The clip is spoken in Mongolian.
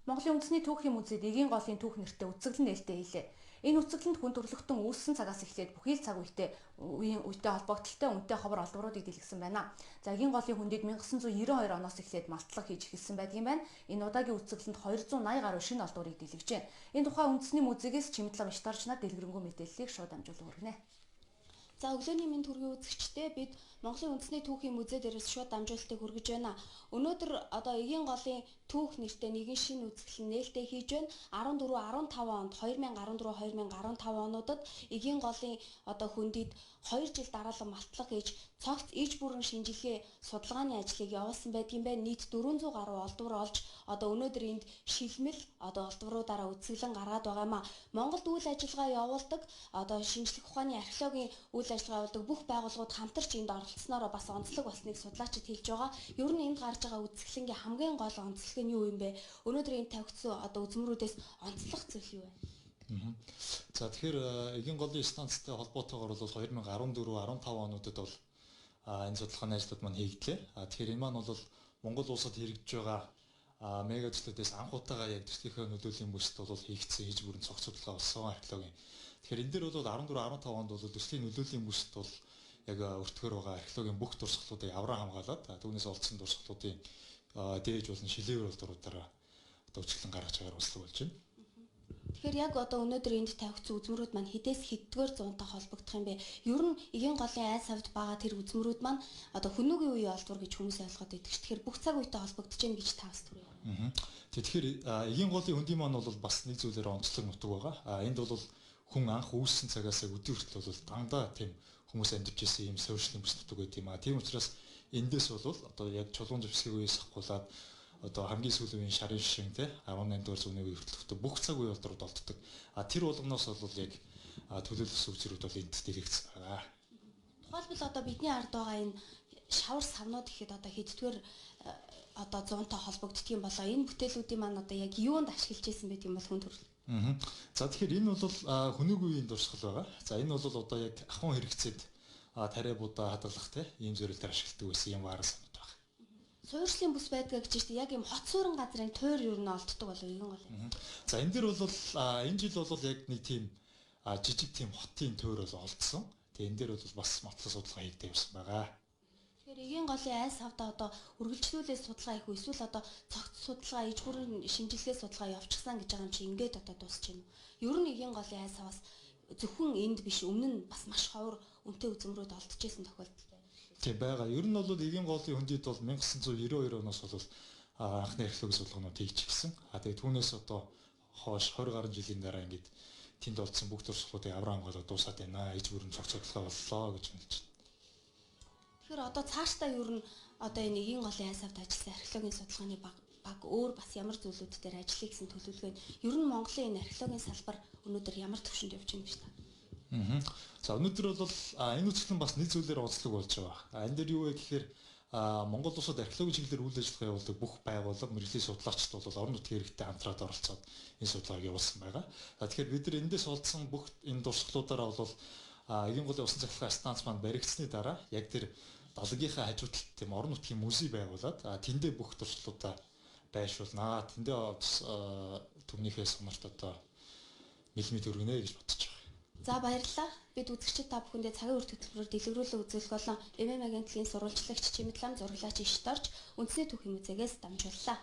Монголын үндэсний түүхийн музейд Эгийн голын түүх нэртэй үзэсгэлэн нээлттэй хийлээ. Энэ үзэсгэлэнд хүн төрөлхтөн үүссэн цагаас эхлээд бүхий л цаг үетэй үеийн үетэй холбогдлолтой үнэтэй ховор олдвруудыг дэлгэсэн байна. За, Эгийн голын хөндийд 1992 оноос эхлээд малтлага хийж эхэлсэн байдгийн байна. Энэ удаагийн үзэсгэлэнд 280 гаруй шинэ олдврыг дэлгэжээ. Энэ тухай үндэсний музейгээс Чимэдлам Иштарчнаар дэлгэрэнгүй мэдээллийг шууд дамжуулан хүргэнэ. За, өглөөний мэнд хүргэе, үзэгчдээ. Бид Монголын үндэсний түүхийн музей дээрээс шууд дамжуулалтыг хүргэж байна. Өнөөдөр одоо Эгийн голын түүх нэртэй нэгэн шинэ үзэсгэлэн нээлттэй хийж байна. 14 15 онд, 2014 2015 онуудад Эгийн голын одоо хөндийд 2 жил дараалан малтлага хийж, цогц иж бүрэн шинжилгээ судалгааны ажлыг явуулсан байдгийн байна. Нийт 400 гаруй олдвор олж, одоо өнөөдөр энд шилмэл одоо олдвруудаараа үзэсгэлэн гаргаад байгаа юм а. Монголд үйл ажиллагаа явуулдаг одоо шинжлэх ухааны, археологийн үйл ажиллагаа явуулдаг бүх байгууллагууд хамтарч энд оролцсноороо бас онцлог болсныг судлаачид хэлж байгаа. Ер нь энд гарч байгаа үзэсгэлэнгийн хамгийн гол онцлог нь юу юм бэ? Өнөөдөр энд тавигдсан одоо үзмэрүүдээс онцлог зүйл юу вэ? За, тэгэхээр Эгийн голын станцтай холбоотойгоор бол 2014 15 онуудад бол энэ судалгааны ажлууд маань хийгдлээ. Тэгэхээр энэ маань бол Монгол улсад хэрэгжиж байгаа мега төслүүдээс анх удаага яг төслийнхөө нөлөөллийн бүсэд бол хийгдсэн хийж бүрэн цогц судалгаа болсон археологийн. Тэгэхээр энэ дээр бол 14 15 онд бол төслийн нөлөөллийн бүсэд бол яг өртгөр байгаа археологийн бүх дурсгалуудыг авраа хамгаалаад, түүнээс олдсон дурсгалуудын дээж болон шилээвэр олдвруудаараа одоо үзэсгэлэн гаргаж байгаагаар онцлог болж байна. Тэгэхээр яг одоо өнөөдөр энд тавигдсан үзмэрүүд маань хэдээс хэддүгээр зуунтай холбогдох юм бэ? Ер нь Эгийн голын айл савд байгаа тэр үзмэрүүд маань одоо хүннүгийн үеийн олдвор гэж хүмүүс ойлгоод байдаг ш. Тэгэхээр бүх цаг үетэй холбогдож байна гэж та бас түрүү. Тэгэхээр Эгийн голын хөндий маань бол бас нэг зүйлээр онцлог нутаг байгаа. Энд бол хүн анх үүссэн цагаас өдий хүртэл бол дандаа тийм хүмүүс амьдарч ирсэн ийм суурьшлийн бүс нутаг байт юм а. Тийм учраас эндээс бол одоо яг чулуун зэвсгийн үеэс ахгуулаад одоо хамгийн сүүлийн үеийн шарын шин те 18 дугаар зууны үе хүртэл бүх цаг үе олдрууд олддог. А тэр болгоноос бол яг төлөөлөх үзрүүд бол энд дэлгэцсэн байгаа. Тухайлбал одоо бидний ард байгаа энэ шавар савнууд гэхэд одоо хэддүгээр одоо зуунтай холбогддог юм болоо? Энэ бүтээлүүдийн маань одоо яг юунд ашиглаж ирсэн байдаг юм бол хүн төрөл? За, тэгэхээр энэ бол хүнүүг үеийн дурсгал байгаа. За, энэ бол одоо яг ахуйн хэрэгцээд тариа будаа хадгалах те ийм зорилтоор ашигладаг байсан юм варан савнууд байна. Суурьшлийн бүс байдгаа гэж чинь яг ийм хот суурин газрын туйр юу н олддог болов Эгийн гол? За, энэ дэр бол энэ жил бол яг нэг тийм жижиг тийм хотын туйр бол олдсон. Тэгээ энэ дээр бол бас матлан судалгаа хийгдээ явсан байгаа. Тэгэхээр Эгийн голын айл савдаа одоо үргэлжлүүлээ судалгаа хийх үү, эсвэл одоо цогц судалгаа, иж бүрэн шинжилгээ судалгаа явуулчихсан гэж байгаа юм чи ингээд одоо дуусч байна уу? Ер нь Эгийн голын айл саваас зөвхөн энд биш, өмнө нь бас маш ховор үнэтэй үзмэрүүд олдож ирсэн тохиолдол байна. Тийм байгаа. Ер нь бол Эгийн голын хөндийд бол 1992 оноос бол анхны археологийн судалгаанууд хийж ирсэн. А тэгээд түүнээс одоо хойш 20 гаруй жилийн дараа ингээд тэнд олдсон бүх дурсгалуудыг авраа хамгаалаад дуусаад байна. Иж бүрэн цогц судалгаа боллоо гэж хэлж байна. Тэгэхээр одоо цаашдаа ер нь одоо энэ Эгийн голын айл савд ажилласан археологийн судалгааны баг өөр бас ямар зүйлүүд дээр ажиллая гэсэн төлөвлөгөө нь, ер нь Монголын энэ археологийн салбар өнөөдөр ямар түвшинд явж байна гэж та? За, өнөөдөр бол энэ үзэсгэлэн бас нэг зүйлээр онцлог болж байгаа. Энэ дээр юу вэ гэхээр Монгол улсад археологийн чиглэлээр үйл ажиллагаа явуулдаг бүх байгууллага, мэргэжлийн судлаачид бол орон нутгийн хэрэгтэй хамтраад оролцоод энэ судалгааг явуулсан байгаа. За, тэгэхээр бид нар эндээс олдсон бүх энэ дурсгалуудаараа бол Эгийн голын усан цахилгаан станц маань баригдсны дараа яг тэр далангийнхаа хажуу талд тийм орон нутгийн музей байгуулад тэндээ бүх дурсгалуудаа байршуулнаа. Тэндээ түмнийхээ сунарт одоо мэлмид өргөнө гэж бодож байгаа. За, баярлалаа. Бид үзэгчид та бүхэндээ цагийн үр хөтөлбөрөөр дэлгэрүүлэн үзүүлэх болон MM агентлагийн сурвалжлагч Чимэдлам, зураглаач Ишторч, үндэсний түүхийн музейгээс дамжууллаа.